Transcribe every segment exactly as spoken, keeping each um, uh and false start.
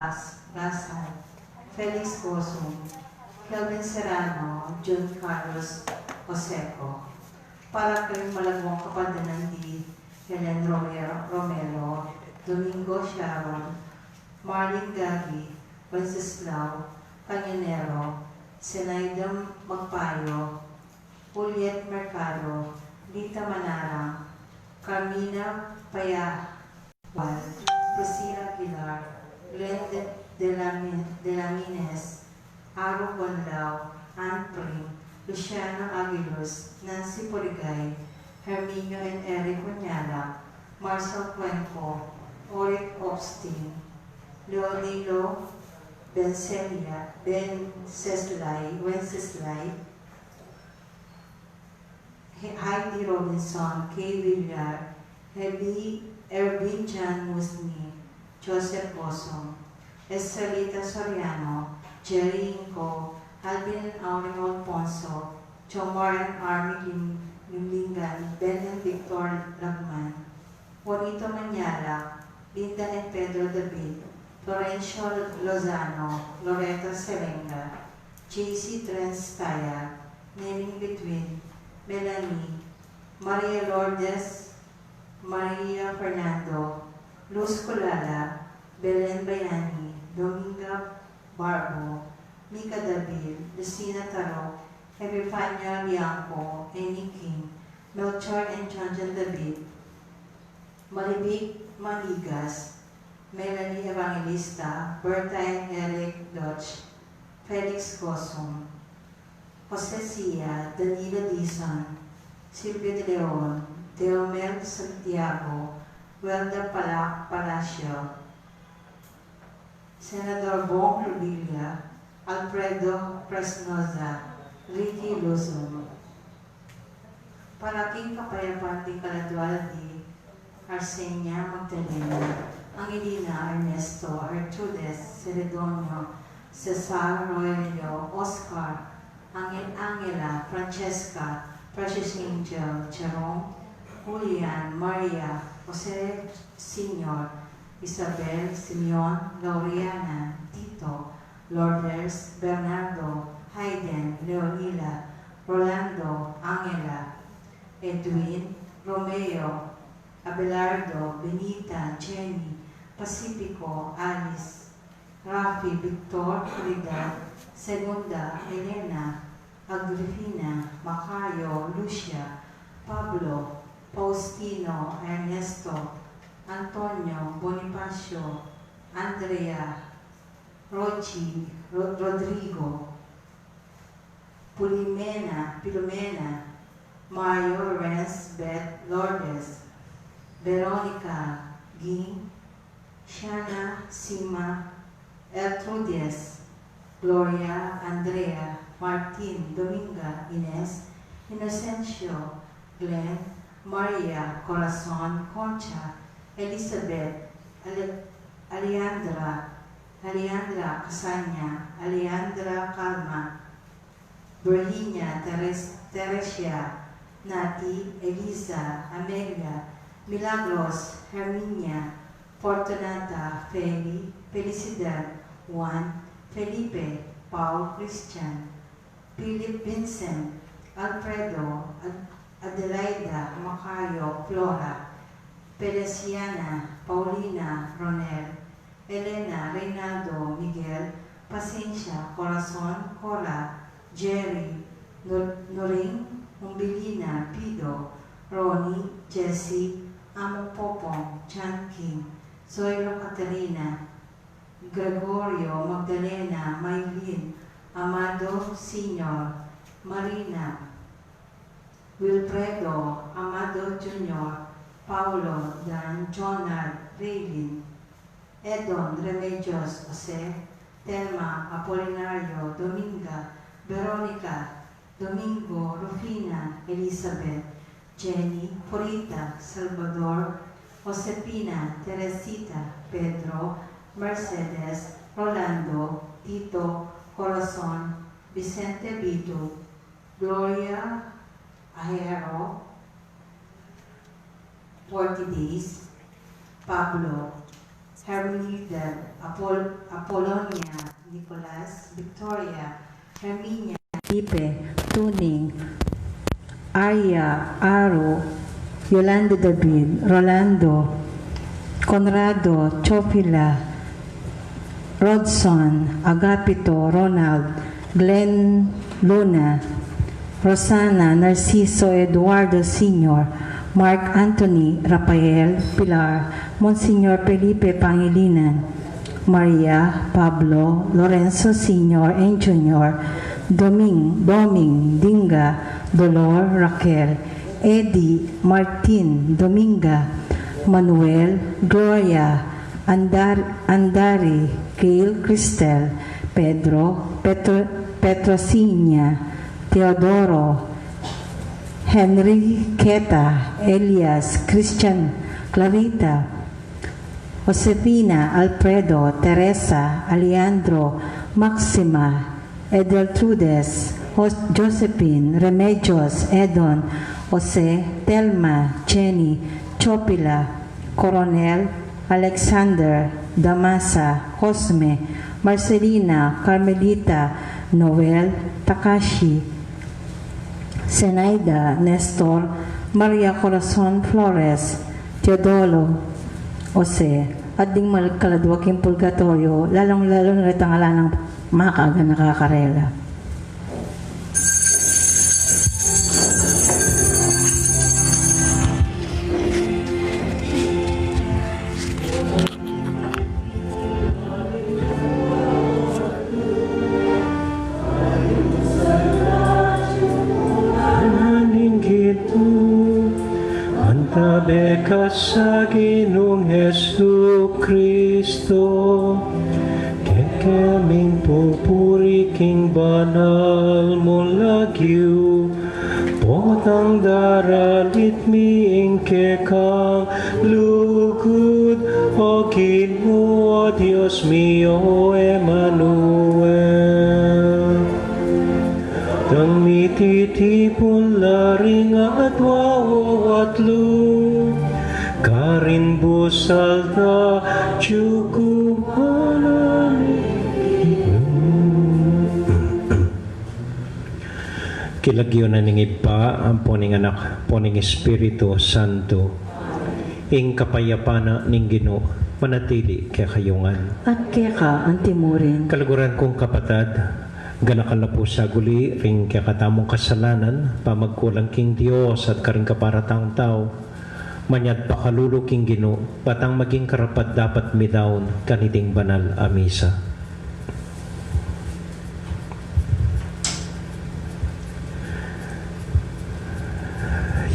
Ras-, Rasal, Felix Gozum, Kelvin Serrano, John Carlos Oseco. Para king malaguang kapadanan di Helen Romero, Romero, Domingo Sharon, Marlin Gagi, Wenceslao Cañonero, Zenaida Magpayo, Juliet Mercado, Lita Manarang, Carmina Paya-, Wal, Priscilla Aguilar, Glenn de, de la Mi-, de la Mines, Aro Bonlao, Ann Pring, Luciano Aguiluz, Nancy Porigay, Herminio and Eric Cuñala, Marcel Cuenco, Oric Obstin, Leonilo Benselia, Benceslai, Wenceslai, He-, Heidi Robinson, Kay Villar, Hebi-, Ervin John Musni, Joseph Gozum, Estrelita Soriano, Jerry Inco, Alvin and Auring Alfonso, Jomar and Army Lim-, Limlingan, Ben and Victor Lagman, Juanito Mañala, Linda and Pedro David, Florencio Lozano, Loretta Selenga, J C Trens Taya, Nening Between, Melanie, Maria Lourdes, Maria Fernando, Luz Culala, Belen Bayani, Dominga Barbo, Mika David, Lucina Taro, Epifania Liangco, Annie King, Melchor and John John David, Marivic Manigas, Melanie Evangelista, Berta and Eric Dodge, Felix Gozum, Jose Sia, Danilo Dizon, Silvio De Leon, Teomel Santiago, Welda Pala-, Palacio, Senador Bong Revilla, Alfredo Fresnoza, Ricky Luzon. Para king kapayapan di kaladua di Arsenia Magdalena, Angelina, Ernesto, Gertrudes, Celedonio, Cesar, Roelio, Oscar, Angel, Angela, Francesca, Precious Angel, Jerome, Julian, Maria, Jose Senior, Isabel, Simeon, Laureana, Tito, Lourdes, Bernardo, Hayden, Leonila, Rolando, Angela, Edwin, Romeo, Abelardo, Benita, Jenny, Pacifico, Alice, Rafi, Victor, Caridad, Segunda, Elena, Agrifina, Macayo, Lucia, Pablo, Faustino, Ernesto, Antonio, Bonifacio, Andrea, Rochi, Ro-, Rodrigo, Pulimena, Filomena, Mario, Renz, Beth, Lourdes, Veronica, Ging, Shana, Sima, Eltrudias, Gloria, Andrea, Martin, Dominga, Ines, Inocencio, Glenn, Maria, Corazon, Concha, Elizabeth, Ale-, Alejandra, Alejandra Casanya, Alejandra Calma, Virginia, Teres-, Teresia, Nati, Elisa, Amelia, Milagros, Herminia, Fortunata, Feli, Felicidad, Juan, Felipe, Paul, Christian, Philip, Vincent, Alfredo, Ad-, Adelaida, Macayo, Flora, Feliciana, Paulina, Ronel, Elena, Reynaldo, Miguel, Pasencia, Corazon, Cora, Jerry, Nor-, Noring, Umbilina, Pido, Ronnie, Jesse, Among Popong, John King, Zoilo, Caterina, Gregorio, Magdalena, Maylin, Amado Senior, Marina, Wilfredo, Amado Junior, Paulo, Dan, Jonard, Raylin, Edon, Remedios, Jose, Telma, Apolinario, Dominga, Veronica, Domingo, Rufina, Elizabeth, Jenny, Purita, Salvador, Josefina, Teresita, Pedro, Mercedes, Rolando, Tito, Corazon, Vicente, Vito, Gloria, Ahero, Forty Days, Pablo, Herminilda, Apol-, Apolonia, Nicolas, Victoria, Herminia, Felipe, Tuning, Arya, Aro, Yolanda, David, Rolando, Conrado, Chofila, Rodson, Agapito, Ronald, Glenn, Luna, Rosana, Narciso, Eduardo Senior, Mark Anthony, Rafael, Pilar, Monsignor Felipe Pangilinan, Maria, Pablo, Lorenzo Senior and Junior, Doming, Doming, Dinga, Dolor, Raquel, Eddie, Martin, Dominga, Manuel, Gloria, Andar-, Andari, Gail, Cristel, Pedro, Petro-, Petrosinia, Teodoro, Henry, Keta, Elias, Christian, Clarita, Josefina, Alfredo, Teresa, Alejandro, Maxima, Edeltrudes, Jos-, Josephine, Remedios, Edon, Jose, Telma, Jenny, Chopila, Coronel, Alexander, Damasa, Cosme, Marcelina, Carmelita, Noel, Takashi, Zenaida, Nestor, Maria Corazon, Flores, Teodoro, Jose, at ding mal-, kaladwa king purgatorio, lalong-lalo na retang ala nang makaaga na kakarela. Ning Ginu, antabe ka sa Ginung Jesucristo, kekeming pupuri king banal mung lagyu, potang daralit mi ing kekang lugud, O Ginu, O Dios mi, O Emmanuel. Dang mititipun la ring adwa o atlu, karing busal da jugumalan. King lagyu na ning Ibpa, ampo ning Anak, ampo ning Espiritu Santo. Ing kapayapan na ning Ginu manatili kekayu ngan. At keka antimurin. Kaluguran kung kapatad, ganakan la pu sa guli ring kekatamung kasalanan, pamagkulang king Dios at karing kaparatang tau, manyad pakalulu king Ginu, ba tang maging karapat-dapat mi daun kaniting banal a misa.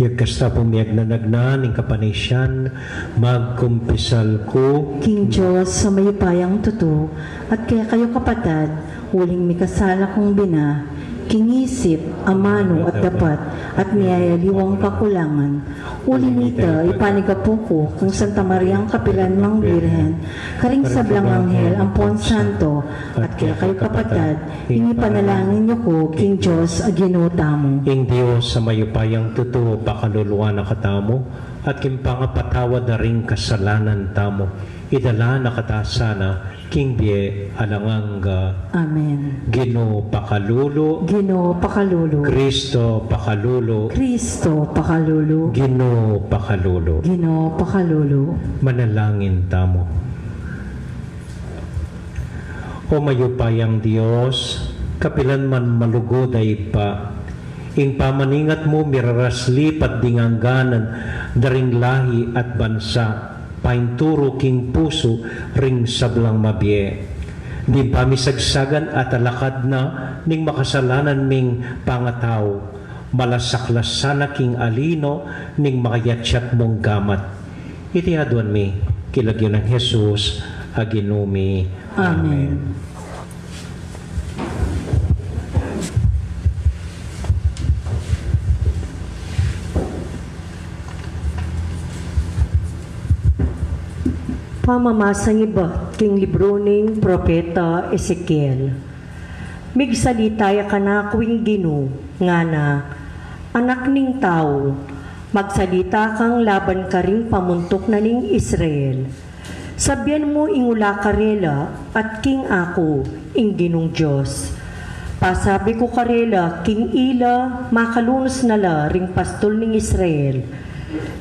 Yagkas ta pung miyagnanagnan ning kapanisian, magkumpisal ku king Dios a mayupayang tutu, at kekayu kapatad, uling mikasala kung bina, king isip, amanu at dapat, at miyayaliwang kakulangan. Uli na nita, ipanigapu ku kung Santa Mariang kapilan mang Birhen, karing sablang anghel ampon santo, at kekayu kapatad, ing ipanalangin yu ku king Dios a Ginu tamu. Ing Dios a mayupayang tutu, pakaluluan na katamu, at king pangapatawad da ring kasalanan tamu, idala na kata sana king bie alang angga. Amen. Ginu pakalulu. Ginu pakalulu. Kristo pakalulu. Kristo pakalulu. Ginu pakalulu. Ginu pakalulu. Manalangin tamu. O mayupayang Dios, kapilan man malugud a Ibpa, ing pamaningat mu mirarasli pat ding angganan da ring lahi at bansa, painturu king pusu ring sablang mabie. Ding pamisagsagan at alakad na ning makasalanan ming pangatau, malasaklas sana king alino ning makayatyat mung gamat. Iti aduan mi king lagyu nang Jesus a Ginu mi. Amen. Pamamasan ibat king libru ning Propeta Ezekiel. Migsalita ya kanaku ing Ginu, ngana, Anak ning tau, magsalita kang laban karing pamuntuk na ning Israel. Sabian mu ing ula karela at king aku, ing Ginung Dios. Pasabi ku karela, king ila makalunus na la ring pastul ning Israel.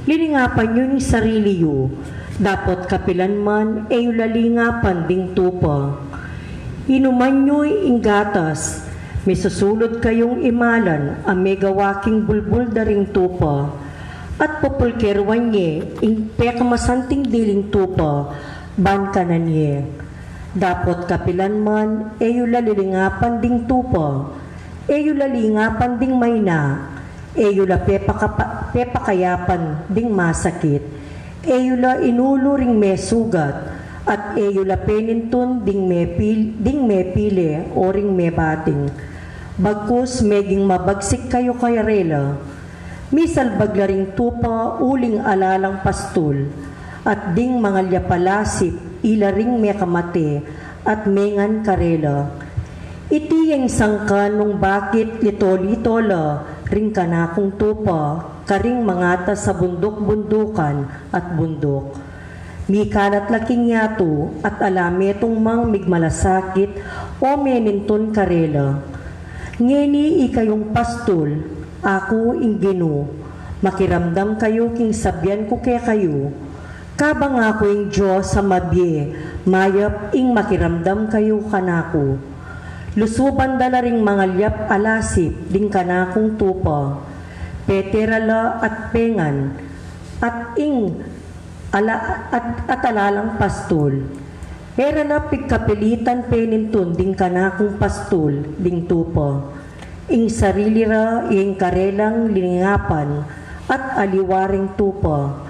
Lilingapan yu ing sarili yu, dapot kapilan man e yu la lingapan ding tupa. Inuman yu ing gatas, misusulud kayung imalan a megawa king bulbul da ring tupa, at pupulkeruan ye ing pekamasanting diling tupa, ban kanan ye. Dapot kapilan man e yu la lilingapan ding tupa, e yu la lingapan ding maina, e yu la pepakapa-, pepakayapan ding masakit, e yu la inulu ring mesugat, at e yu la penintun ding mepil-, ding mepile o ring mebating. Bagkus meging mabagsik kayu karela. Misalbag la ring tupa uling ala lang pastul, at ding mangalyap a lasip ila ring mekamate at mengan karela. Iti ya ing sangkan nung bakit lito-lito la ring kanakung tupa karing mangatas a bunduk-bundukan at bunduk. Mikalat la king yatu at ala metung mang migmalasakit o menintun karela. Ngeni ikayung pastul, aku ing Ginu, makiramdam kayu king sabian ku kekayu. Kabang aku ing Dios a mabie, mayap ing makiramdam kayu kanaku. Lusuban da la ring mangalyap a lasip ding kanakung tupa. Pete ra la at pengan, at ing ala, at, at ala lang pastul. E ra la pigkapilitan penintun ding kanakung pastul ding tupa. Ing sarili ra ing karelang lilingapan at aliwa ring tupa.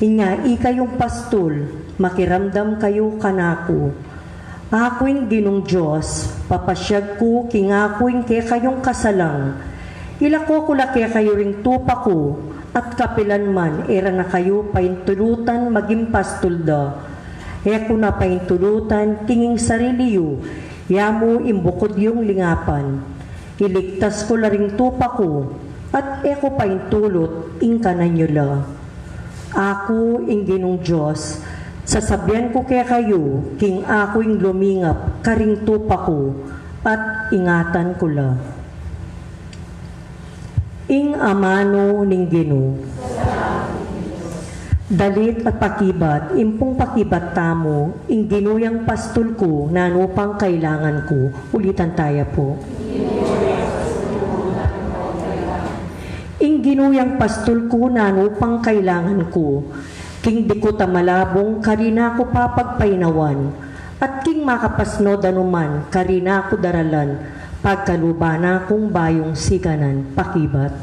Inya ikayung pastul, makiramdam kayu kanaku. Aku ing Ginung Dios, papasiag ku king aku ing kekayung kasalang. Ilako ku la kekayu ring tupa ku, at kapilan man e ra na kayu paintulutan maging pastul da. E ku na paintulutan king ing sarili yu, ya mu ing bukud yung lingapan. Iligtas ku la ring tupa ku, at e ku paintulut ing kanan yu la. Aku ing Ginung Dios, sasabian ku kekayu, king aku ing lumingap karing tupa ku, at ingatan ku la. Ing amanu ning Ginu. Dalit at pakibat, impung pakibat tamu, ing Ginu yang pastul ku, nanu pang kailangan ku. Ulitan taya pu. Ing Ginu yang pastul ku, nanu pang kailangan ku. King dikut a malabung, karina ku papagpainawan. At king makapasnud a numan, karina ku daralan, pagkaluban na kung bayung siganan, pakibat.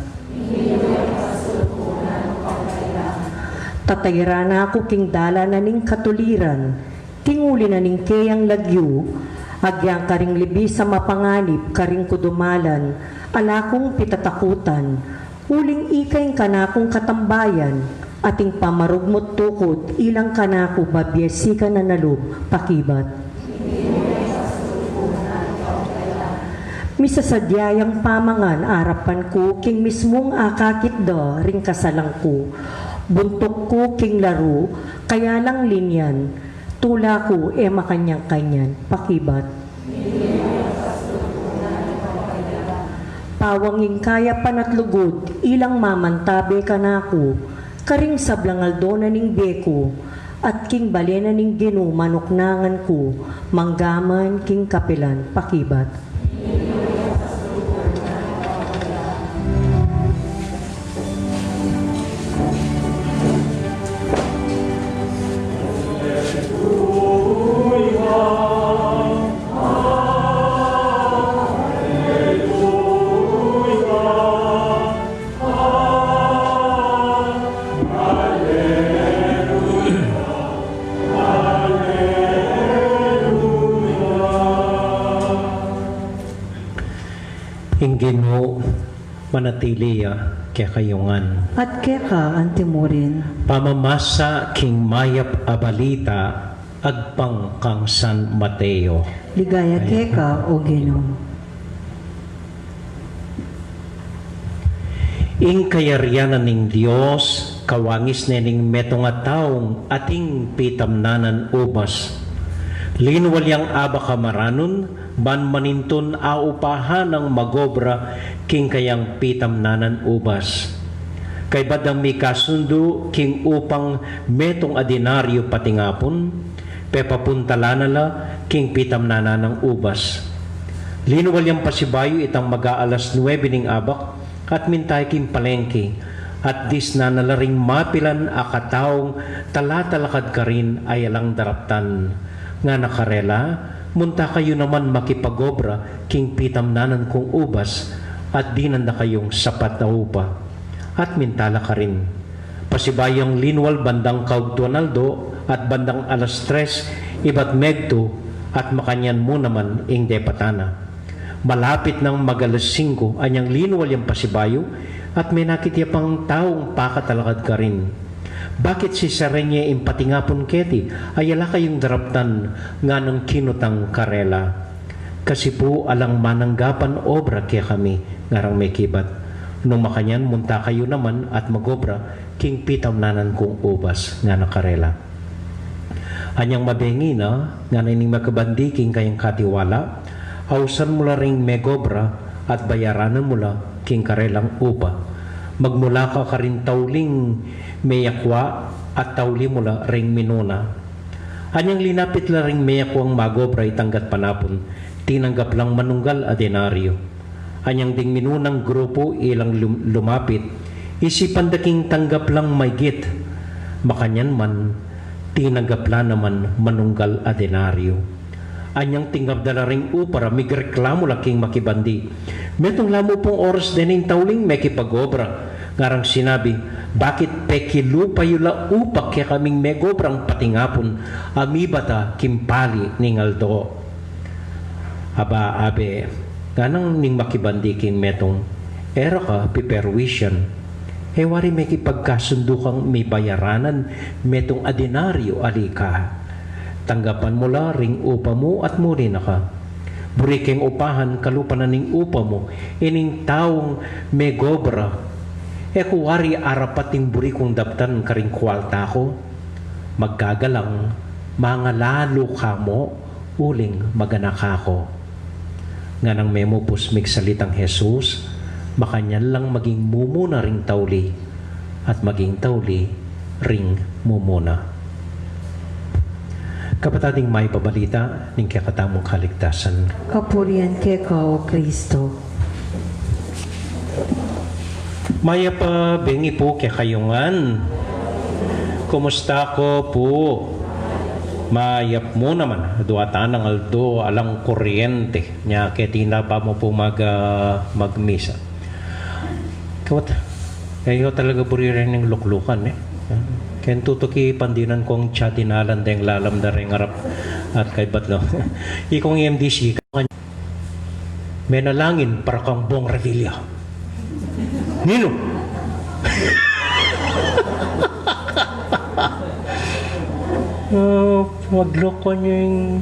Tatayran na ku king dalan na ning katuliran, king uli na ning keyang lagyu, agyang karing libis a mapanganib, karing ku dumalan, ala kung pitatakutan, uling ika ing kanakung katambayan, at ing pamarugmut tukud, ilang kanaku babie sikan a nalub, pakibat. Misasadya yang pamangan arapan ku, king mismung akakit da ring kasalang ku. Buntuk ku king laru, kaya lang linyan, tula ku e makanyan-kanyan, pakibat. Pawang ing kayapan at lugud, ilang mamantabe kanaku, karing sablang aldo na ning bie ku, at king bale na ning Ginu manuknangan ku, manggaman king kapilan, pakibat. Ing Ginu manatili ya kekayu ngan. At keka antimurin. Pamamasa king mayap a balita agpang kang San Mateo. Ligaya keka, O Ginu. Ing kayarian na ning Dios Kawangis ne ning metung a taung ating pitamnanan ubas. Linual yang abak a maranun, ban manintun a upahan nang magobra king kayang pitamnanan ubas. Kaybat dang mikasundu king upang metung a denaryo patingapun, pepapuntalan na la king pitamnanan nang ubas. Linual yang pasibayu itang mag-aalas nuebe ning abak, at minta ya king palengke, at disnan na la ring mapilan a kataung talatalakad karin a alang daraptan. Ngana karela, munta kayu naman makipagobra king pitamnanan kung ubas, at dinan da kayung sapat a upa. At minta la karin. Pasibayu yang linual bandang kaugtuan aldo at bandang alas tres ibat megtu, at makanyan mu naman ing depatan na. Malapit nang mag-alas singko, anyang linual yang pasibayu, at menakit ya pang taung pakatalakad karin. Bakit sisaren ye ing patingapun keti, a ala kayung daraptan? Nganang kinutang karela. Kasi pu alang mananggapan obra kekami, ngarang mekibat. Nung makanyan, munta kayu naman at magobra king pitamnanan kung ubas, ngana karela. Anyang mabengi na, ngana ning makibandi king kayang katiwala, ausan mu la ring megobra at bayaranan mu la king karelang upa. Magmula ka karing tauling meyakwa at tauli mu la ring minuna. Anyang linapit la ring meyakwang magobra itang gatpanapun, tinanggap lang manunggal a denaryo. Anyang ding minunang grupu ilang lum-, lumapit, isipan da king tanggap lang maygit. Makanyan man, tinanggap la naman manunggal a denaryo. Anyang tinggap da la ring upa ra, migreklamu la king makibandi. Metung la mu pung oras deng tauling mekipagobra, ngarang sinabi, bakit pekilupa yu la upa kekaming megobrang patingapun, a mibat a king pali ning aldo? Aba, abe, nganang ning makibandi king metung, e ra ka piperwisyan. E wari mekipagkasundu kang mibayaranan metung a denaryo, ali ka. Tanggapan mu la ring upa mu at muli na ka. Buri keng upahan, kalupa na ning upa mu, ining taung megobra. E ku wari arapat ing buri kung daptan karing kualta ku. Magagalang, mangalalu ka mu, uling maganaka ku. Nganang memupus migsalitang Jesus, makanyan lang maging mumuna ring tauli, at maging tauli ring mumuna. Kapatad, ing mayap a balita ning kekatamung kaligtasan. Kapurian keka, O Kristo. Mayap a bengi pu kekayu ngan. Kumusta ko pu? Mayap mu naman, adwa tang aldo alang kuryente. Nya keti na ba mu pu mag, ah, magmisa? Kawat, e yu talaga buri reng luklukan, e. Ken tutuki pandinan kung tsa dinalan deng lalam da reng arap at kaybat lo. Ikong M D C, menalangin para kang Bong Revilla. Ninu? Ah, magloko ning,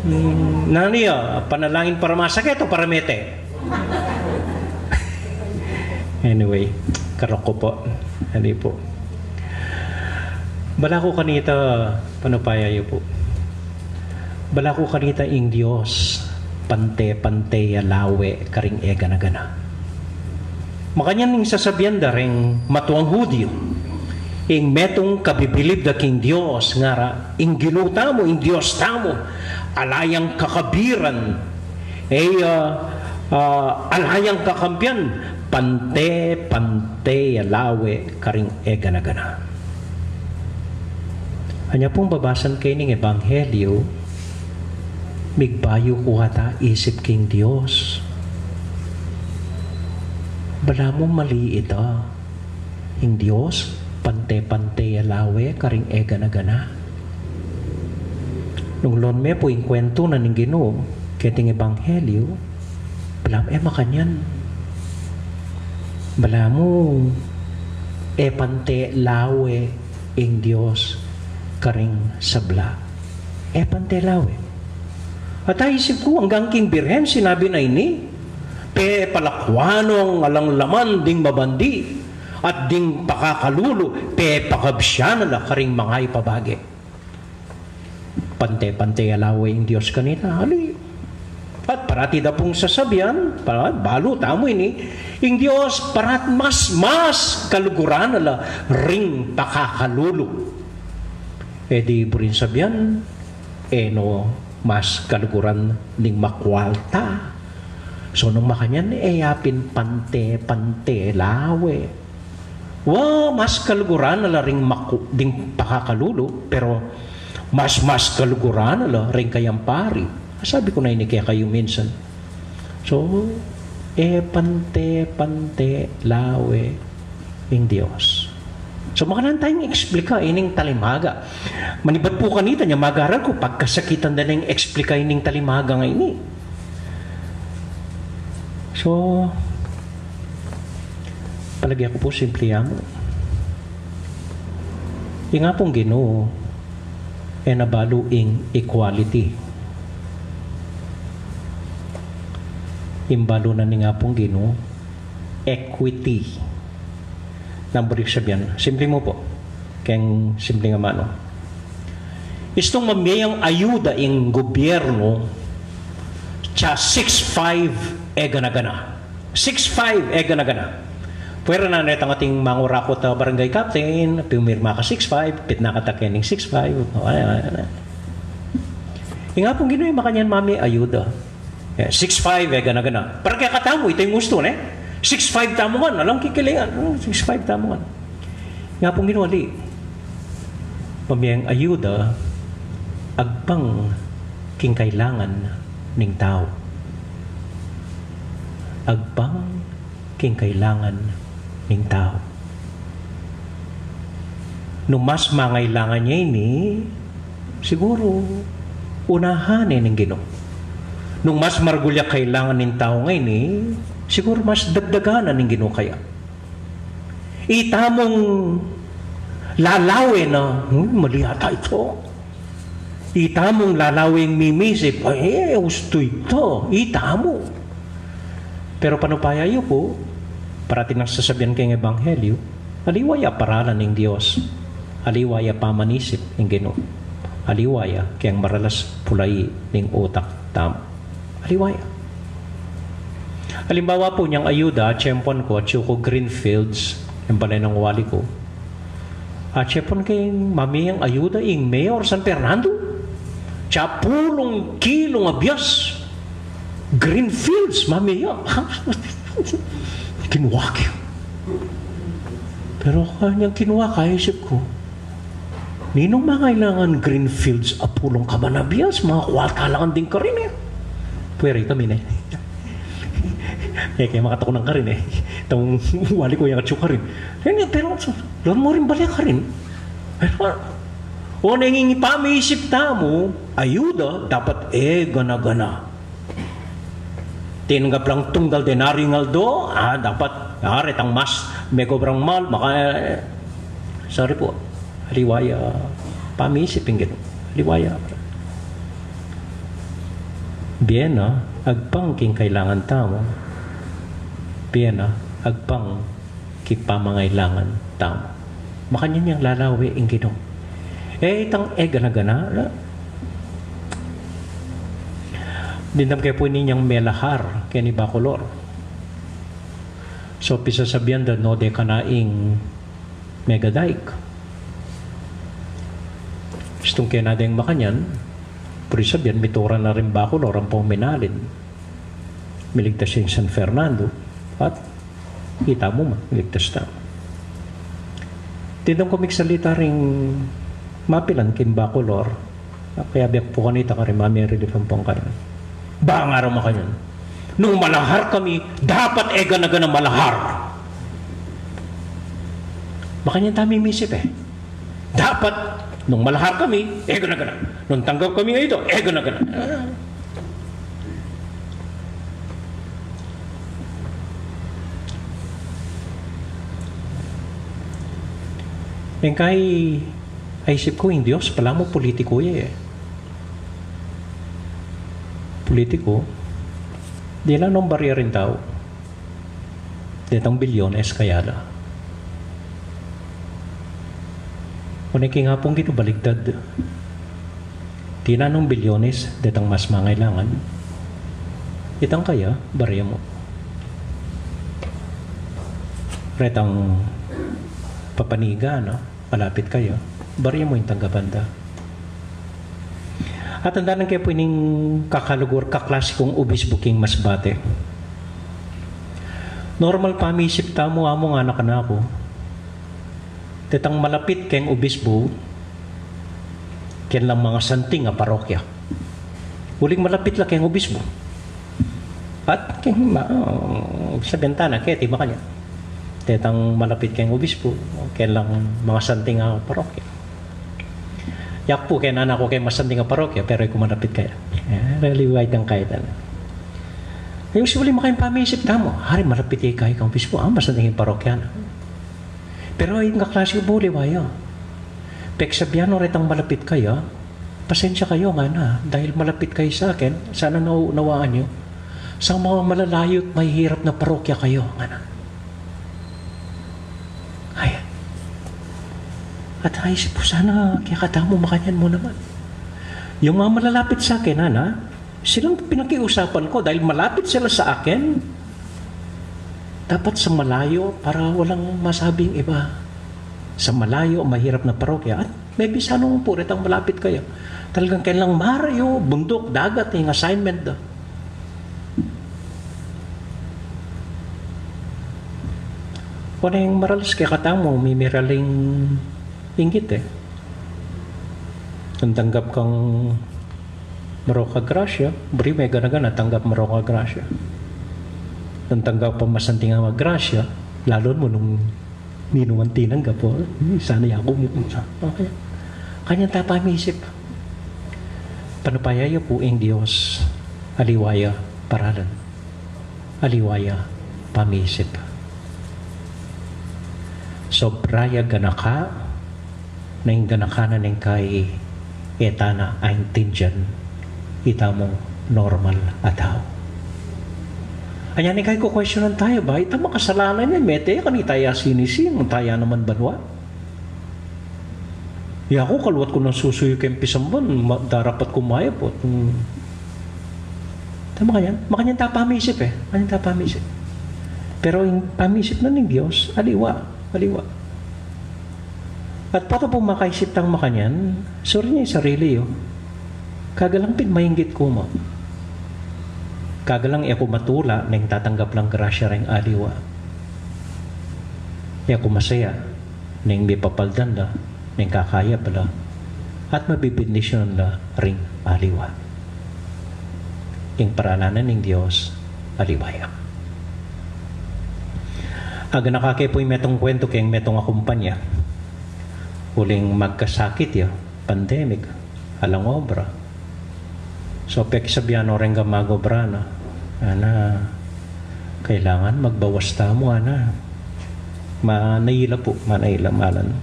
mm, nanu ya, panalangin para masakit o para mete? Anyway, karok ku pu. Ani pu. Bala ku kanita, panupaya yu pu. Bala ku kanita ing Dios, pante-pante ya lawe karing e gana-gana. Makanyan ing sasabian da reng matuang Hudiu, ing metung kabibilib da king Dios, ngara, ing Ginu tamu, ing Dios tamu, ala yang kakabiran, e ya, ah, ala yang kakampian, pante-pante ya lawe karing e gana-gana. Anya pung babasan ke ning ebanghelyu, migbayu ku ata isip king Dios. Balamu mali ita. Ing Dios, pante-pante ya lawe karing e gana-gana. Nung lon me pu ing kuwentu na ning Ginu keting ebanghelyu, balamu e makanyan. Balamu e pante lawe ing Dios karing sabla. E pante lawe. At aisip ku, anggang king Birhen sinabi na ini, Pepalakuan nong alang laman ding mabandi, at ding pakakalulu, pepakabsian na la karing mangayap a bage. Pante-pante a lawe ing Dios kanita, ali. At parati da pung sasabian, para, balu tamu ini, ing Dios parat mas, mas kaluguran na la ring pakakalulu. E di buring sabian, e no mas kaluguran ning makwalta. So nung makanyan, e ya pin pante-pante lawe. Wa, mas kaluguran na la ring maku-, ding pakakalulu, pero mas, mas kaluguran na la ring kayang pari. Sabi ku na ini kekayu minsan. So, e pante-pante lawe ing Dios. So, makanyan tang eksplika ining talimaga. Manibat pu kanita nya magaral ku, pagkasakitan da neng eksplika ining talimaga ngeni. So, palage ku pu, simple ya mu. Ing Apung Ginu, e na balu ing equality. Ing balu na ning Apung Ginu, equity. Nanu buri sabian? Simple mu pu. Keng simple a manu. Istung mamie yang ayuda ing gobyerno, tsa six five e gana-gana. Six five e gana-gana. Pwera na neta nga ating mangurakot a barangay captain, pumirma ka six five, pitna ka ta kening six five. O, ay, ay, ay. Ing Apung Ginu, e makanyan mamie ayuda. E, six five e gana-gana. Para kekatamu, ita ing ustu, ne? Six five tamu ngan, alang kikilingan. Hmm, six five tamu ngan. Ing Apung Ginu, ali, mamie yang ayuda agpang king kailangan ning tau. Agpang king kailangan ning tau. Nung mas mangailangan ya ini, siguru unahan ne ning Ginu. Nung mas maragul ya kailangan ning tau ngeni, siguru mas dagdagan na ning Ginu kaya. Itamung lalawe na, "Hmm, mali yata ito." Itamung lalawe ing mimisip, "Ay, e, ustu ita." Itamu. Pero panupaya yu pu, parati nang sasabian keng ebanghelyu, aliwa ya paralan ning Dios, aliwa ya pamanisip ning Ginu, aliwa ya keng maralas pulai ning utak tamu. Aliwa ya. Alimbawa pu, inyang ayuda, atsu pu ku, atsu ku Greenfields, ing bale nang wali ku. Atsu pu king mamie yang ayuda ing Mayor San Fernando. Tsa pulung kilung a bias. Greenfields, mamie ya. Kinuwa ku. Pero kanyang kinuwa, kaisip ku, ninung mangailangan Greenfields a pulung kaban a bias, makwalta la ngan ding karin e. Pwera kami ne. E, kaya makatuku nang karin e. Itang wali ku yang atsu karin. Kaya, pero, lawan mu rin bale karin. Pero, o, neng ing pamisip tamu, ayuda, dapat e gana-gana. Tinanggap lang tunggal denaryo ing aldo, ah, dapat, ah, retang mas, megobrang mal, maka, sorry pu, aliwa ya, pamisip ing Ginu, aliwa ya. Bie na, agpang king kailangan tamu, bie na, agpang king pamangailangan tamu. Makanyan yang lalawe ing Ginu. E, itang e gana-gana, la. Dimdam ke pu ini inyang melahar keni Bacolor. So, pisasabian da no dekana ing mega dike. Istung kena deng makanyan, puri sabian, mituran na ring Bacolor ampong minalin. Miligtas ya ing San Fernando, at itamu man, miligtas tamu. Dimdam ku migsalita ring mapilan king Bacolor, kaya biak pu kanita karin, mami, relief ampong karin. Ba, ngara makanyan, nung malahar kami, dapat e gana-gana malahar. Makanyan tamu misip e. Dapat, nung malahar kami, e gana-gana. Nung tanggap kami ing ayuda, e gana-gana. Ah. Ing kai, aisip ku, ing Dios pala mu politiku ya e. Politiku. Dinan nung barya ring tau, detang bilyones kaya la. Kung e king Apung Ginu, baligtad. Dinan nung bilyones, detang mas mangailangan. Itang kaya, barya mu. Retang papaniga, no? Malapit kaya, barya mu ing tanggapan da. At andanan ke pu ining kakalugur, kaklase kung obisbu king masbate. Normal pamisip tamu, amu ngan a kanaku, detang malapit keng obisbu, keng lang mangasanting a parokya. Uling malapit la keng obisbu. At keng ma-, sa bintana, keti makanyan. Detang malapit keng obisbu, keng lang mangasanting a parokya. Yaku pu, keng nana ku keng masanting a parokya, pero e ku malapit kaya. E, really, wide ang kaitan. Usually, makayang pamisip tamu, ari, malapit ya kaya kang obisbu, a, masanting ing parokya na. Pero ing kaklase ku pu, aliwa ya. Peksabian no retang malapit kaya, pasensya kayu, ngana, dahil malapit kayu sa akin, sana nauunawaan yu. Sa mga malalayu at mahihirap na parokya kayu, ngana. Ay. At naisip ku, sana kekatamu makanyan mu naman. Yung mga malalapit sa akin, ngana, silang pinakiusapan ku dahil malapit sila sa akin. Dapat sa malayo para walang masabing iba. Sa malayo, mahirap na parokya. At maybe sa nung pu retang malapit kaya, talagang kailang marayu, bunduk, dagat, ing assignment da. Kung ing maralas kekatamu, mimiraling inggit e. Nung tanggap kang marok a grasya, buri me gana-gana tanggap marok a grasya. Nung tanggap kang masanting a grasya, lalu mu nung ninung a tinanggap mu, "Eh, sana yaku mu." Okay. Kanyan ta pamisip. Panupaya ya pu ing Dios, aliwa ya paralan. Aliwa ya pamisip. Sobra ya ganaka, neng ganaka na neng kai, e ta na aintindian itamung normal a tau. Anya neng kai ku-questionan taya ba, ita makasalanan ya, mete ya, kanita ya sinising, taya naman banua. Yaku, kaluat ku nang susuyu keng pisamban, ma-, darapat ku mayap, o, hmm. Ta makanyan, makanyan ta pamisip e, makanyan ta pamisip. Pero ing pamisip na ning Dios, aliwa, aliwa. At pota pu makaisip tang makanyan, suri ne ing sarili yu. Kagalang pin mainggit ku mu. Kagalang e ku matula neng tatanggap lang grasya reng aliwa. E ku masaya neng mipapaldan la, neng kakayap la, at mabibendisyonan la ring aliwa. Ing paralan na ning Dios, aliwa ya. Aganaka ke pu ing metung kuwentu keng metung a kumpanya. Uling magkasakit ya, pandemic, alang obra. So, peksabian no reng magobra na, ngana, kailangan magbawas tamu, ngana. Manila pu, Manila, malan.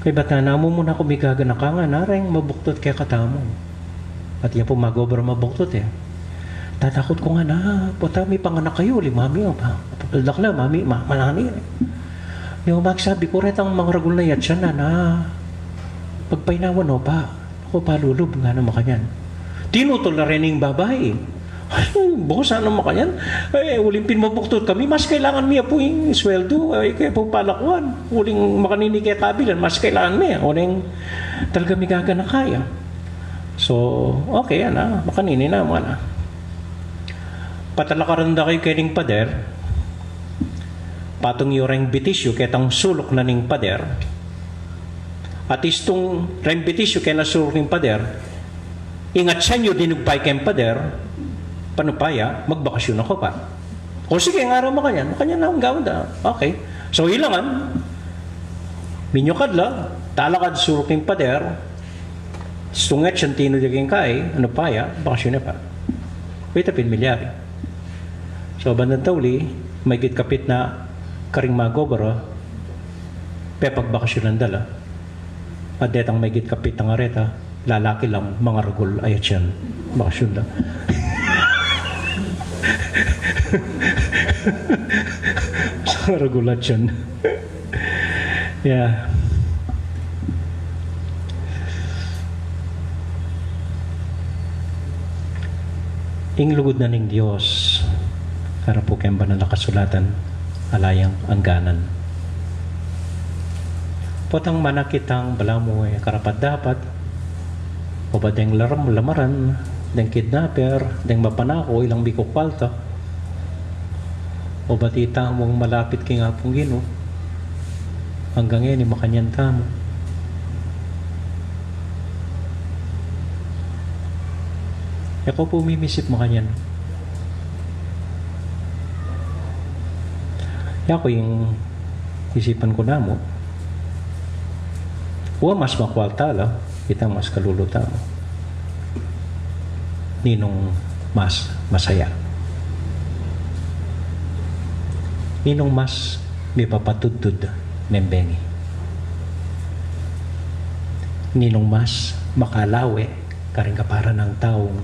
Kaybat ngana, mumuna ku migaganaka, ngana, reng mabuktut kekatamu. At ya pu magobra mabuktut e. Tatakut ku, ngana, pota mipanganak kayu, uli mami, o pa, dakla, mami, ma-, malani. Yung magsabi ku, retang mangaragul na yatsan, ngana, pagpainawan no pa. Aku, palulub, ngana makanyan. Tinutul la reng babai. Ay, boss, ngana makanyan. E, uling pin mabuktut kami, mas kailangan mi ya pu ing sweldu, ay, kaya pu palakuan. Uling makanini kekabilan, mas kailangan mi ya. Uling talaga migaganaka ya. So, okay, ngana, makanini na, ngana. Patalakaran da kayu kening pader, patung yu reng bitisyu ketang suluk na ning pader, at istung reng bitisyu kena suluk ning pader, ingat siya yu dinugpay keng pader, panupaya, magbakasyun aku pa. O sige, ngara makanyan, makanyan na ing gawan da. Okay. So, ilangan, minyukad la, talakad suluk ning pader, istung yatsan tinud ya keng kai, panupaya, bakasyun ne pa. Pita pin milyari. So, bandang tauli, maygit kapit na karing magobra, pepagbakasyunan da la. At detang maygit kapit na ngareta, lalaki lang, mangaragul a yatsan, bakasyun da. Sa regulasyon. Yeah. Ing lugud na ning Dios, para pu keng banal a kasulatan, ala yang angganan. Potang manakit tang balamu e karapat-dapat, o ba deng laram-, lamaran, deng kidnapper, deng mapanako, ilang mikukwalta, o ba titamung malapit king Apung Ginu, anggang ngeni makanyan tamu. E ku pu mimisip makanyan. Yaku ing isipan ku namu. Wa mas makwalta la, itang mas kalulu tamu. Ninung mas masaya? Ninung mas mipapatudtud neng bengi? Ninung mas makalawe karing kapara nang taung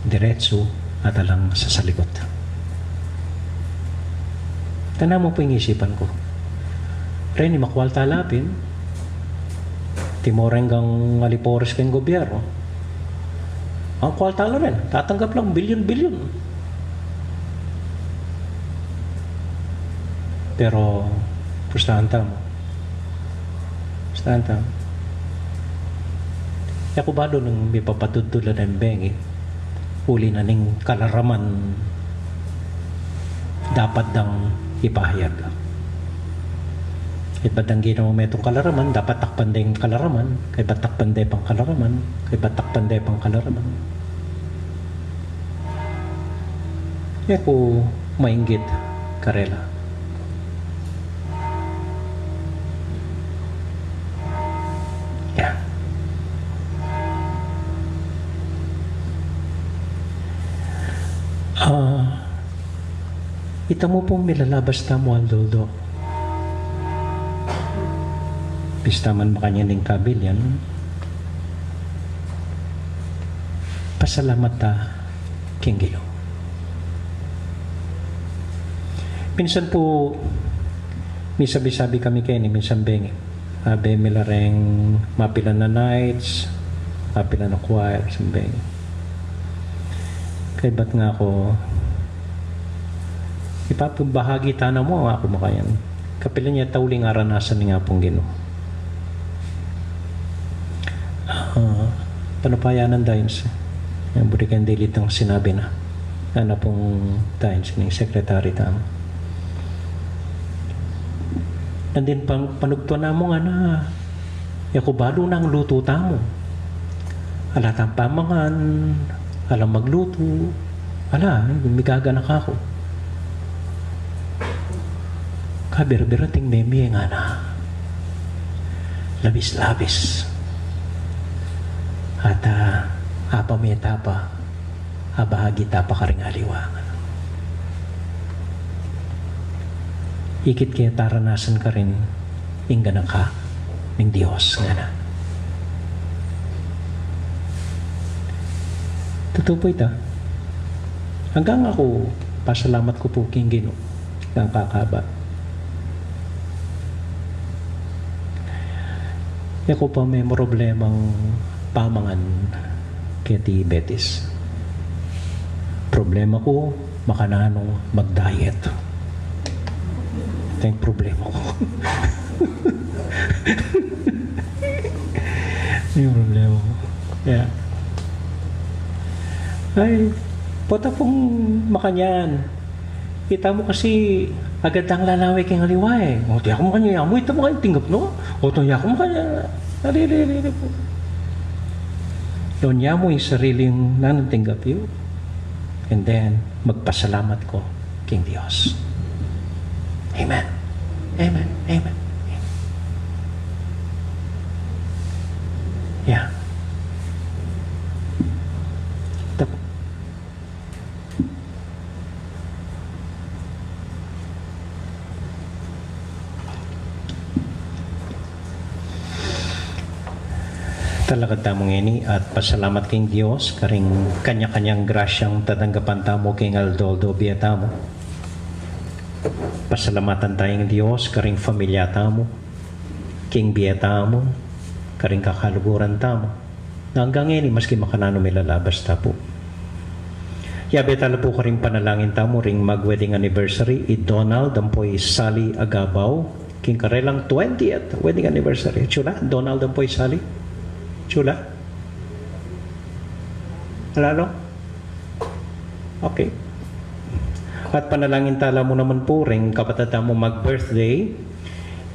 diretsu at alang sasaligut? Tana mu pu ing isipan ku. Reni makwalta la pin, timoreng kang alipores keng gobyerno. Ang kwalta la rin, tatanggap lang bilyon-bilyon. Pero, pustahan tamu. Pustahan tamu. E ku balu nung mipapatudtud la neng bengi, uli na ning kalaraman dapat dang ipahayag. Kaybat dang ginawa metung kalaraman, dapat takpan de ing kalaraman, kaybat takpan de pang kalaraman, kaybat takpan de pang kalaraman. E ku mainggit karela. Ya. Ah, itamu pung milalabas tamu aldo-aldo. Pista man makanyan ing kabilian, pasalamat ta king Ginu. Minsan pu, misabi-sabi kami keni, minsan bengi, abe mi la reng mapilan a nights, mapilan a choir, minsan bengi. Kaybat ngaku, ipapabahagi ta namu, ngaku makanyan, kapilan ya tauling aranasan ning Apung Ginu. Ah, panupayanan da ins. Yang buri keng dili tang sinabi na. Ngana pung da ins ning secretary tamu. Nandin pang panugtuan namu ngana, e ku balu nung lutu tamu. Ala tang pamangan, ala maglutu, ala, migaganaka ku. Kabira-bira ting meme ngana. Labis-labis. At, ah, apa me ta pa, abahagi ta pa karing aliwa. Ikit ke taranasan karin ing ganaka ning Dios ngana. Tutu pu ita. Anggang aku pasalamat ku pu king Ginu. Anggang kakaba. E ku pa me problemang pamangan keti Betis. Problema ku, makananu mag-diet. Ita ing problema ku. Ita ing problema ku. Ya. Ay, pota pung makanyan. Itamu kasi agad dang lalawe king aliwa e. O, tiyak mu kanya, yamu ita mu kanya tinggap, no? O, to, yaku mu kanya. Ari, ari, ari, ari pu. Lawan ya mu ing sarili ing nanung tinggap yu. And then, magpasalamat ku king Dios. Amen. Amen. Amen. Amen. Yeah. Tap- Talakad tamu ngeni at pasalamat king Dios karing kanya-kanyang grasyang tatanggapan tamu king aldo-aldo bie tamu. Pasalamatan tayang Dios karing familia tamu, king bie tamu, karing kakaluguran tamu. Na anggang ngeni, maski makananu milalabas ta pu. Yabe tala pu karing panalangin tamu ring mag-wedding anniversary, i Donald ampo i Sally Agabao, king karelang twentieth wedding anniversary. Atyu la, Donald ampo i Sally? Atyu la? Ala lo? Okay. At panalangin tala mu naman pu ring kapatad tamu mag-birthday,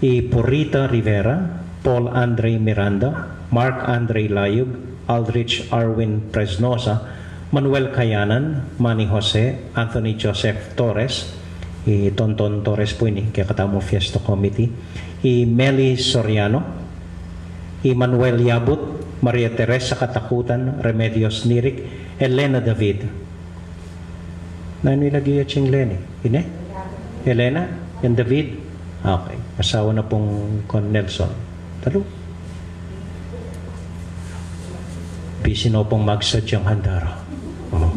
i Purita Rivera, Paul Andre Miranda, Mark Andre Layug, Aldrich Arwin Presnosa, Manuel Kayanan, Manny Jose, Anthony Joseph Torres, i Tonton Torres pu ini, kekatamung Fiesta Committee, i Meli Soriano, i Manuel Yabut, Maria Teresa Katakutan, Remedios Nirik, Elena David. Nanu i lagyu ya cing Leni? Ine? Elena? Yan David? Okay. Asawa na pung Con Nelson. Talu. Busy no pung magsadyang handara. Oh.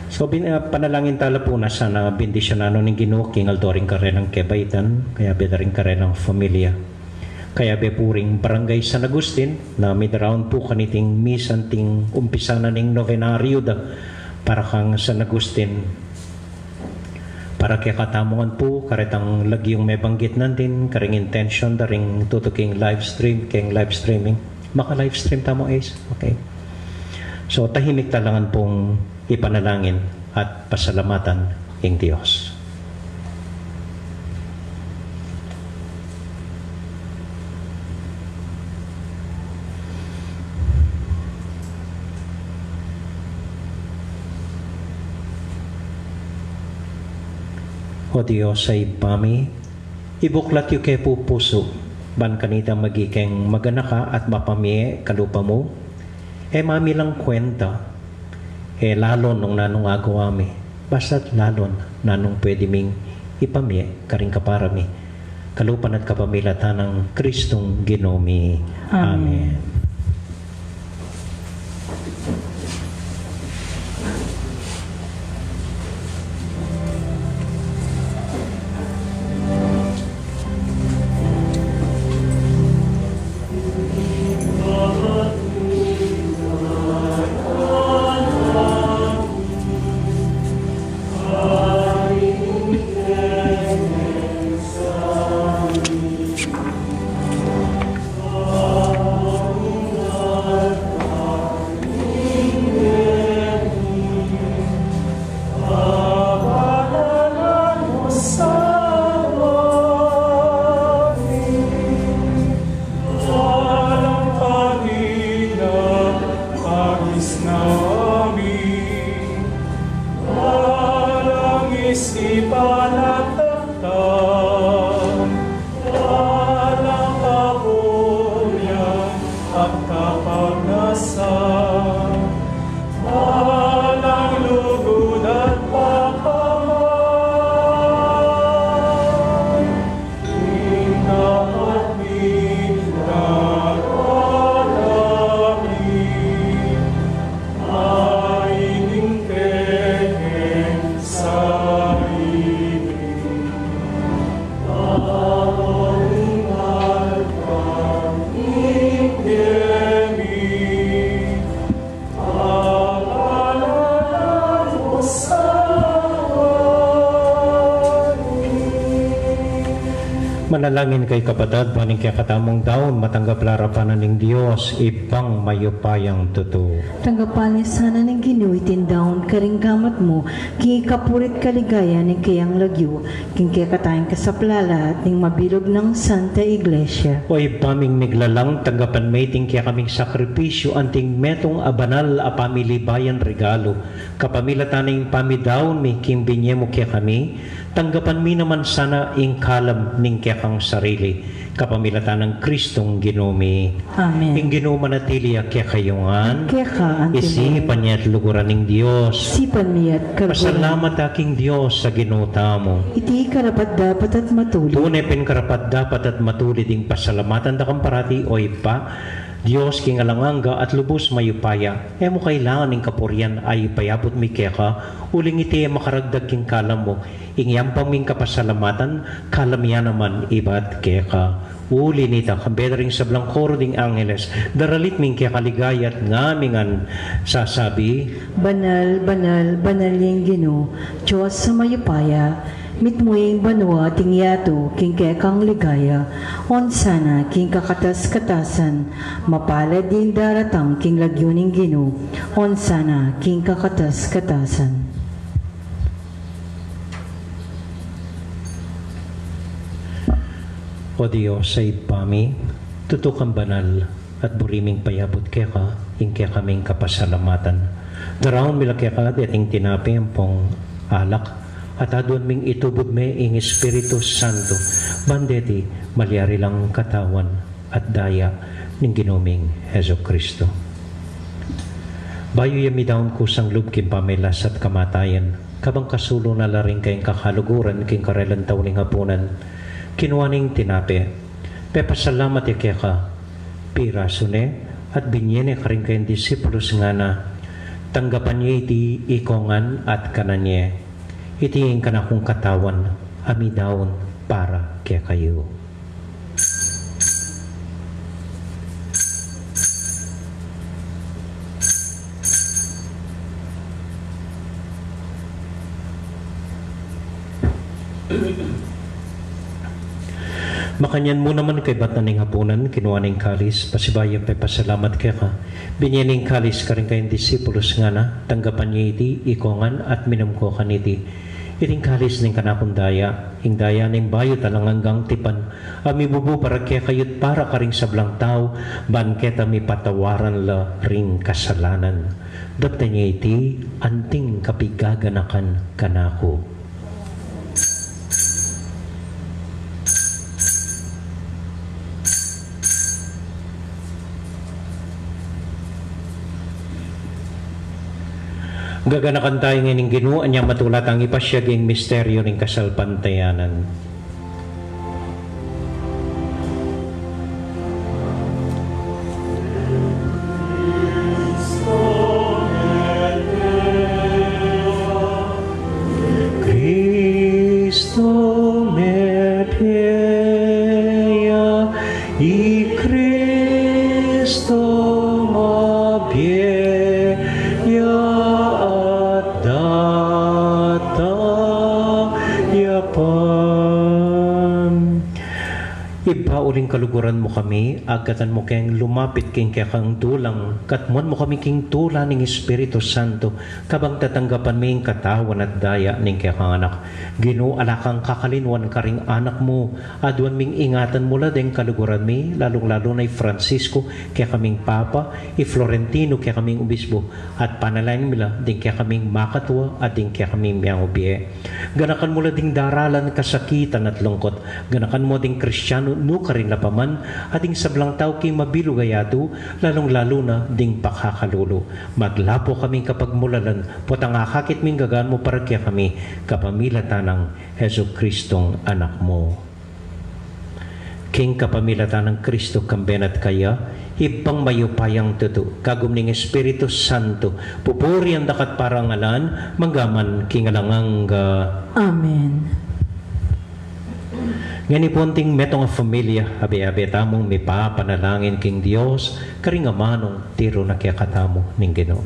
So, bin-, ah, panalangin tala pu na sana bendisyonan no ning Ginu king aldo ring karelang kebaitan, kayabe da ring karelang familia. Kayabe pu ring Barangay San Agustin, na midaraun pu kaniting misa anting umpisa na ning novenaryo da para kang San Agustin. Para kekatamu ngan pu, karetang lagyung mebanggit natin, karing intention da ring tutuking live stream, keng live streaming. Maka-live stream tamu, Ace? Okay. So, tahimik tala ngan pung ipanalangin at pasalamatan ing Dios. O Dios a Ibpa mi, ibuklat yu ke pu pusu, ban kanita maging maganaka at mapamie kalupa mu, e mamilang kuenta, e lalon nung nanung agawa mi, basta't lalon nanung pwede ming ipamie karing kapara mi, kalupa na't kapamilatan nang Kristong Ginu mi. Amen. Amen. Walang isipan at takdang, walang kapulian at kapagnasan, walang lugud at pakamay, ing dapat mi daralangin. Manalangin kayu kapatad, ban ing kekatamung daun matanggap la arapan na ning Dios, Ibpang mayupayang tutu. Tanggapan na sana ning Ginu iting daun karing gamat mu, king ikapurit kaligayan ning kayang lagyu, king kekatang kasaplalan at ning mabilug nang Santa Iglesia. O Ibpa ming miglalang, tanggapan me iting kekaming sakripisyu anting metung a banal a pamilibayan regalu, kapamilatan ning pamidaun mi king binye mu kekami, tanggapan mi naman sana ing kalam ning kekang sarili, kapamilatan nang Kristong Ginu mi. Amen. Ing Ginu manatili ya kekayu ngan. Keka anti isipan ya at luguran ning Dios. Sipan mi at kalburan. Pasalamat ta king Dios a Ginu tamu. Iti karapat-dapat at matulid. Tune pin karapat-dapat at matulid ing pasalamatan da kang parati, O Ibpa, Dios king alang angga at lubus mayupaya, e mu kailangan ing kapurian a ipayabut mi keka, uling iti e makaragdag king kalam mu. Ing yampang ming kapasalamatan, kalam ya naman ibat keka. Uli nita, kambe da ring sablang koro ding angeles, daralit mi ing keka ligaya at ngami ngan sasabi: Banal, banal, banal ya ing Ginu, Dios a mayupaya, mitmu ing banua at ing yatu king kekang ligaya. Osana king kakatas-katasan, mapalad ding daratang king lagyu ning Ginu. Osana king kakatas-katasan. O Dios a Ibpa mi, tutu kang banal, at buri ming payabut keka ing kekaming kapasalamatan. Daraun mi la keka deting tinape ampong alak, at aduan ming itubud me ing Espiritu Santo, ban deti malyari lang katawan at daya ning Ginu ming Jesucristo. Bayu ya midaun kusang lub king pamagkasakit at kamatayan, kabang kasulu na la ring kayang kakaluguran king karelang tau ning apunan, kinua neng tinape, pepasalamat ya keka, pirasu ne, at binie ne karing kayang disipulus, ngana: Tanggapan ye iti ikongan at kanan ye. Iti ing kanakung katawan a midaun para kekayu. Makanyan mu naman kaybat na ning apunan, kinua ne ing kalis, pasibayu yang pepasalamat keka, binie ne ing kalis karing kayang disipulus, ngana: Tanggapan ye iti ikongan at minum ko kaniti. Iti ing kalis ning kanakung daya, ing daya ning bayu at alang anggang tipan, a mibubu para kekayu at para karing sablang tau, ban keta mipatawaran la ring kasalanan. Daptan ye iti anting kapigaganakan kanaku. Gaganakan tamu ngening Ginu, anya matula tang ipasiag ing misteryu ning kasalpantayanan. Cristo mebie ya, i Cristo mabie ya at datang ya pa. Ibpa, uling kaluguran mu kami, agkatan mu keng lumapit king kekang dulang, katmuan mu kami king tula ning Espiritu Santo, kabang tatanggapan mi ing katawan at daya ning kekang Anak. Ginu, ala kang kakalinwan karing anak mu, aduan ming ingatan mu la deng kaluguran mi, lalung-lalu na i Francisco, kekaming Papa, i Florentino, kekaming Obispo, at panalangin mi la ding kekaming makatua, at ding kekaming miyangubie. Ganakan mu la ding daralan, kasakitan at lungkut. Ganakan mu ding Kristiano nukarin la pa man, at ding sablang tau king mabilug a yatu, lalung-lalu na ding pakakalulu. Maglapu kaming kapagmulalan, potang akakit ming gagan mu para kekami, kapamilatan nang Jesucristong Anak mu. King kapamilatan nang Cristo, kambe na at kaya, Ibpang mayupayang tutu, kagum ning Espiritu Santo, pupurian da ka at parangalan, mangga man king alang angga. Amen. Ngeni pu, anting metung a familia, abe-abe tamung mipapanalangin king Dios, karing amanung tiru na kekatamu ning Ginu.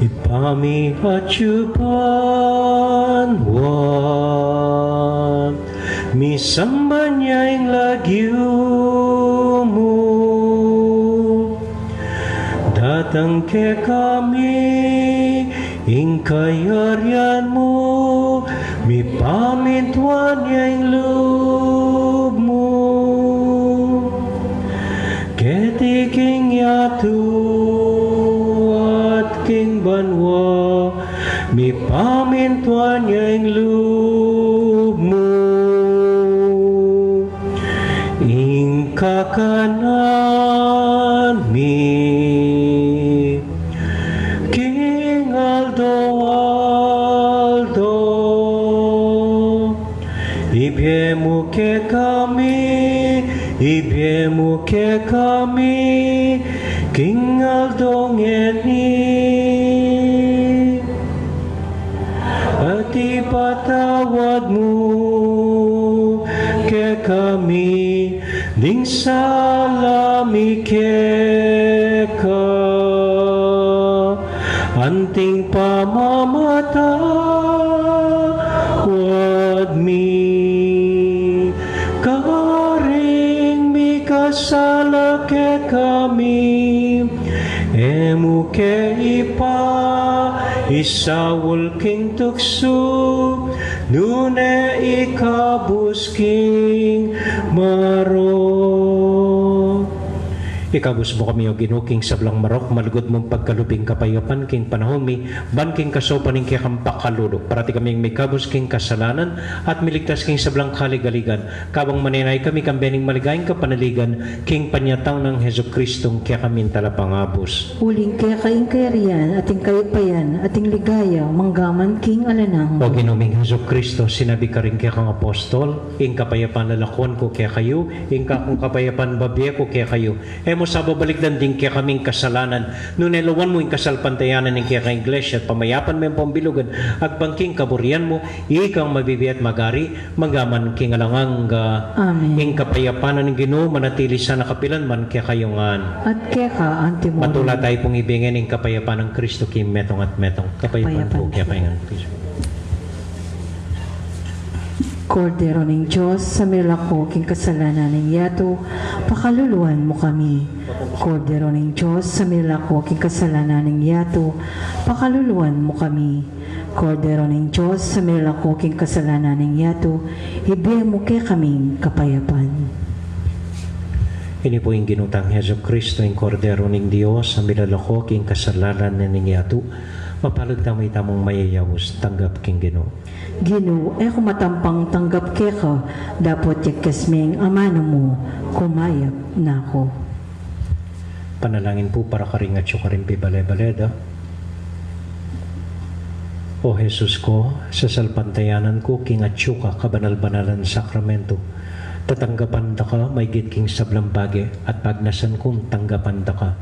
Ibpa mi atsu ka banua, misamban ya ing lagyu mu, datang kekami ing kayarian mu, mipamintuan ya ing lub mu keti king yatu at king banua. Mipamintuan ya ing lub mu. Ing kakanan mi king aldo-aldo Ibie mu kekami, ibie mu kekami, king aldo ngeni. At ipatawad mu kekami ding sala mi keka, anting pamamatawad mi karing mikasala kekami. E mu ke ipaisaul king tuksu, nune ikabus king marok. Ikabus mu kami, O Ginu, king sablang marok, malugud mung pagkalub ing kapayapan king panaun mi, ban king kasaupan ning kekang pakalulu, parati kaming mikabus king kasalanan, at miligtas king sablang kaligaligan, kabang manenaya kami kambe ning maligayang kapanaligan, king panyatang nang Jesucristong kekaming Talapangabus. Uling keka ing kayarian, at ing kayapayan, at ing ligaya, manggaman king alang angga. O Ginu ming Jesucristo, sinabi karing kekang apostol, ing kapayapan lalakwan ku kekayu, ing kakung kapayapan babie ku kekayu. E mu sa babalikdan ding kekaming kasalanan, nune lawan mu ing kasalpantayanan ning kekang Iglesia, at pamayapan me ampong bilug, agpang king kaburian mu, ikang mabibie at magari, manggaman king alang angga. Amen. Ing kapayapan ning Ginu manatili sana kapilan man kekayu ngan. At keka antimurin. Matula tayu pung ibie ngeni ing kapayapan nang Kristo king metung at metung. Kapayapan pu kekayu ngan. Kordero ning Dios, a milako king kasalanan ning yatu, pakaluluan mu kami. Kordero ning Dios, a milako king kasalanan ning yatu, pakaluluan mu kami. Kordero ning Dios, a milako king kasalanan ning yatu, ibie mu kekaming kapayapan. Ini pu ing Ginu tang Jesucristo, ing Kordero ning Dios, a milalako king kasalanan ning yatu. Mapalad tamu itamung mayayaus tanggap king Ginu. Ginu, e ku matampang tanggap keka, dapot yagkas meng amanu mu, kumayap na ku. Panalangin pu para karing atyu karing pibale-bale da. O Jesus ku, sasalpantayanan ku king atyu ka kabanal-banalan sakramentu. Tatanggapan da ka maigit king sablang bage, at pagnasan kung tanggapan da ka.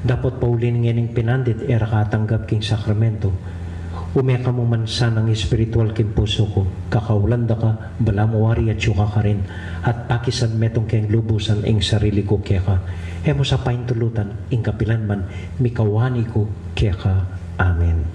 Dapot pauli ning ngening pinandit e ra ka atanggap king sakramentu, ume ka mu man sanang espiritual king pusu ku, kakaulan da ka, balamu wari atyu ka karin, at pakisan metung keng lubusan ing sarili ku keka. E mu sa paintulutan, ing kapilan man mikawani ku keka. Amen.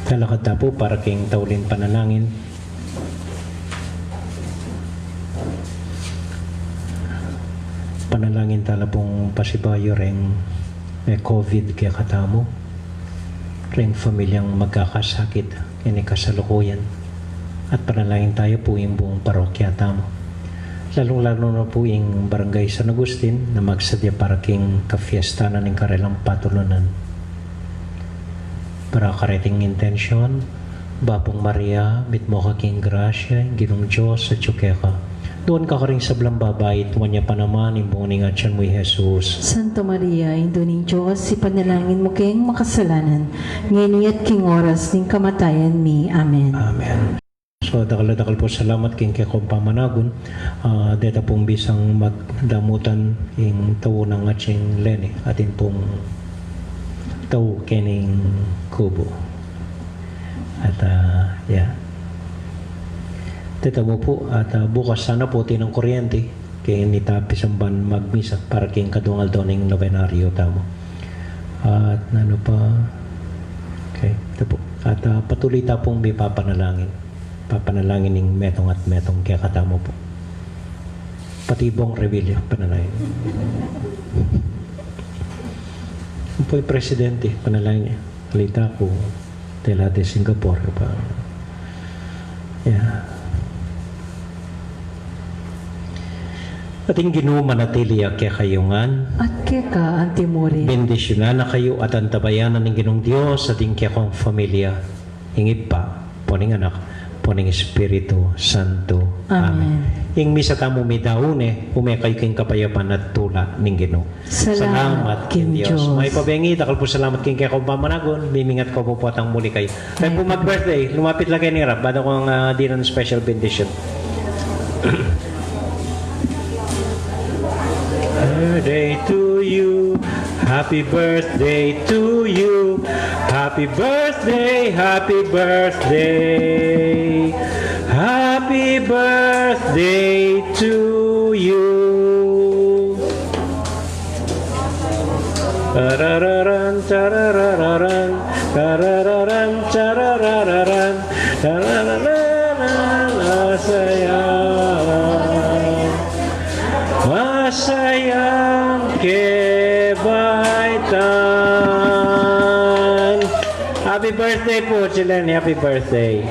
Talakad ta pu para king tauling panalangin. Panalangin ta la pung pasibayu reng me-COVID kekatamu, reng pamilyang magkakasakit keni kasalukuyan, at panalangin ta ya pu ing buung parokya tamu, lalung-lalu na pu ing Barangay San Agustin na magsadya para king kapiesta na ning karelang patulunan. Para kareting intensyon, Bapung Maria, mitmu ka king grasya, ing Ginung Dios atyu keka. Nuan ka karing sablang babai, at nuan ya pa naman ing bunga ning atian mu, i Jesus. Santa Maria, Indu ning Dios, ipanalangin mu keng makasalanan, ngeni at king oras ning kamatayan mi. Amen. Amen. So, dakal a dakal pu salamat king kekong pamanagun. Ah, deta pung bisang magdamutan ing tau nang atsing leni, atin pung tau kening kubu. At, ah, ya. Deta mu pu, at, ah, bukas sana pu atin nang kuryente. Keni ta pisamban magmisa para king kadwang aldo ning nobenaryo tamu. At nanu pa? Okay, ita pu. At, ah, patuloy ta pung mipapanalangin. Papanalangin ing metung at metung kekatamu pu. Pati Bong Revilla, panalangin. Ing pu ing presidente, panalangin ya. Alita ku, tela de Singapore pa. Ya. At ing Ginu manatili ya kekayu ngan. At keka anti mu rin. Bendisyunan na kayu at antabayanan ning Ginung Dios at ing kekong familia, ing Ibpa, ampo ning Anak, ampo ning Espiritu Santo. Amen. Amen. Ing misa tamu midaun ne, ume kayu king kapayapan at tula ning Ginu. Salamat king Dios. May pabengi, dakal pu salamat king kekong pamanagun, mimingat ku pu potang muli kayu. Kayu pu mag-birthday, lumapit la keni rap, bada kung, ah, dinan special benediction. Birthday to you, happy birthday to you, happy birthday, happy birthday, happy birthday to you. Tarararan, tarararan, tarararan, tarararan, tarararan, masaya. Masayang kebaitan. Happy birthday po, Chileni. Happy birthday.